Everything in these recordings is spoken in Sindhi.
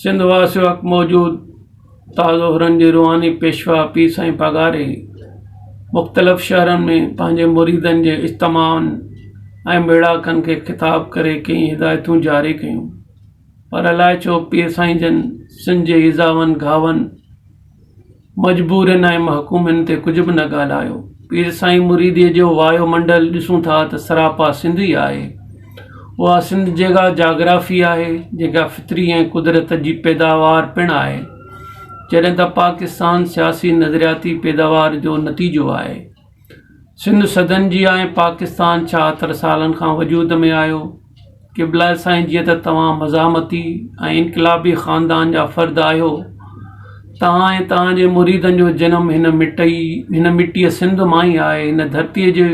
سنڌ واسيو حق موجود تازو حرن جي روحاني پيشوا پير سائين پاڳاري مختلف شهرن ۾ پنهنجي مريدن جي اجتماعن ۽ ميڙاڪن کي خطاب ڪري ڪيئي هدايتون جاري ڪيون پر الائي ڇو پير سائين جن سنڌ جي ايذاون گهاون مجبورين ۽ محڪومين تي ڪجهه به نه ڳالهايو. پير سائين مريديء جو وايو منڊل ڏسون ٿا ته سراپا سنڌ ئي آهي. اها سنڌ جيڪا جاگرافي آهي، جيڪا فطري ۽ قدرت جي پيداوار پڻ آهي. جڏهن ته پاڪستان سياسي نظرياتي پيداوار جو نتيجو آهي. سنڌ صدين جي آهي ۽ پاڪستان 76 سالن کان وجود ۾ آيو. قبلا سائين جيئن ته توهان مزاحمتي ۽ انقلابي خاندان جا فرد آهيو، توهان ۽ توهان جي مريدن جو جنم هن مٽئي هن مٽيء سنڌ مان ئي آهي، هن ڌرتيء جي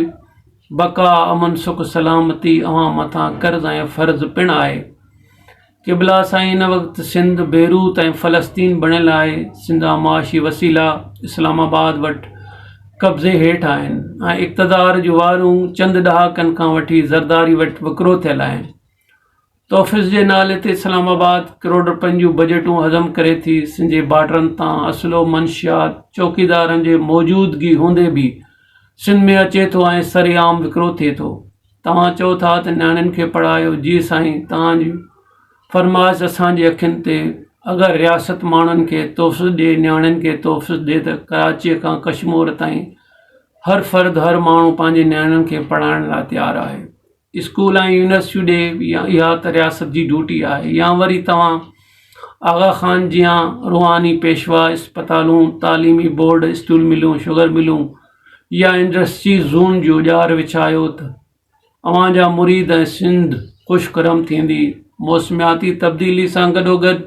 بقا، امن، سک، سلامتي اوهان مٿان قرض ۽ فرض پڻ آهي. قبلا سائين هن وقت سنڌ بيروت ۽ فلسطين بڻيل آهي، سنڌ جا معاشي وسيلا اسلام آباد وٽ قبضي هيٺ آهن ۽ اقتدار جون وارون چند ڏهاڪن کان وٺي زرداري وٽ وڪرو ٿيل آهن. تحفظ جي نالي تي اسلام آباد ڪروڙ رپين جون بجيٽون هضم ڪري ٿي، سنڌ جي بارڊرن تان اسلحو، منشيات، چوڪيدارن جي موجودگي هوندي به سنڌ ۾ اچي ٿو ۽ سرعام وڪرو ٿئي ٿو. توهان چئو ٿا ته نياڻين کي پڙهايو، جي سائين توهان جي فرمائش اسان جي اکين تي، اگر رياست ماڻهن کي تحفظ ڏي، نياڻين کي تحفظ ڏي ته ڪراچيء کان ڪشمور تائين هر فرد هر ماڻهو پنهنجي نياڻين کي پڙهائڻ لاء تيار آهي. اسڪول ۽ يونيورسٽيون ڏي يا اها ته رياست جي ڊيوٽي آهي يا وري توهان آغا خان جيان روحاني پيشوا، اسپتالون، تعليمي بورڊ، اسٽيل ملون، شگر ملون يا انڊسٽري زون جو ڄار وڇايو ته اوهان جا مريد ۽ سنڌ خوش خرم ٿيندي. موسمياتي تبديلي سان گڏوگڏ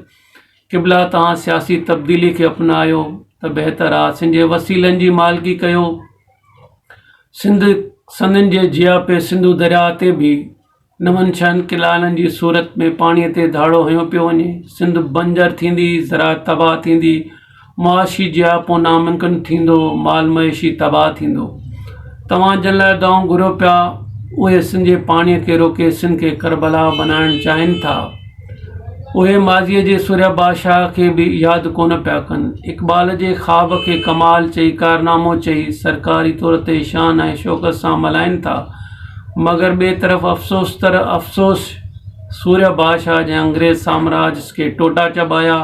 قبلا توهان سياسي تبديلي کي اپنايو ته بهتر آ. سنڌ جي وسيلن جي مالڪي ڪيو. سنڌ سنڌين جي جياپي سنڌو درياء تي به نون ڇهن ڪئنالن جي صورت ۾ پاڻي تي ڌاڙو هنيو پيو وڃي، سنڌ بنجر ٿيندي، زراعت تباهه ٿيندي، معاشي جياپو ناممڪن ٿيندو، مال مويشي تباهه ٿيندو. توهان جن لاء دعائون گهريو پيا، اهي سنڌ جي پاڻي کي روڪي سنڌ کي ڪربلا بنائڻ چاهين ٿا. اهي ماضيء جي سورهيه بادشاهه کي به ياد ڪونه پيا ڪن. اقبال جي خواب کي ڪمال چئي، ڪارنامو چئي، سرڪاري طور تي شان ۽ شوڪت سان ملهائين ٿا. مگر ٻئي طرف افسوس تر افسوس سورهيه بادشاهه جنهن انگريز سامراج کي ٽوٽا چٻايا،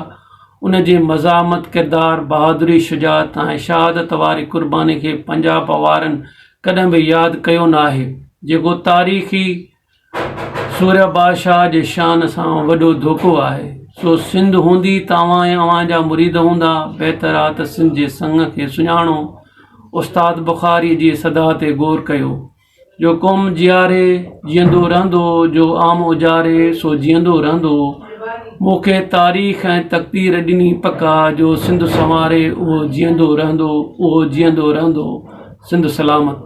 ان جي مزاحمت ڪردار، بهادري، شجاعت ۽ شهادت واري قرباني کي پنجاب وارن ڪڏهن به ياد ڪيو ناهي، جيڪو تاريخي سورهيه بادشاهه جي شان سان وڏو ڌوڪو آهي. سو سنڌ هوندي ته اوهان ۽ اوهان جا مريد هوندا، بهتر آ ته سنڌ جي سڱ کي سڃاڻو، استاد بخاري جي صدا تي غور ڪيو. جو قوم جياري جيئندو رهندو، جو عام اجاري سو جيئندو رهندو. مون کي تاريخ ۽ تقدير ڏني پڪا، جو سنڌ سنواري اهو جيئندو رهندو، اهو جيئندو رهندو. سنڌ سلامت.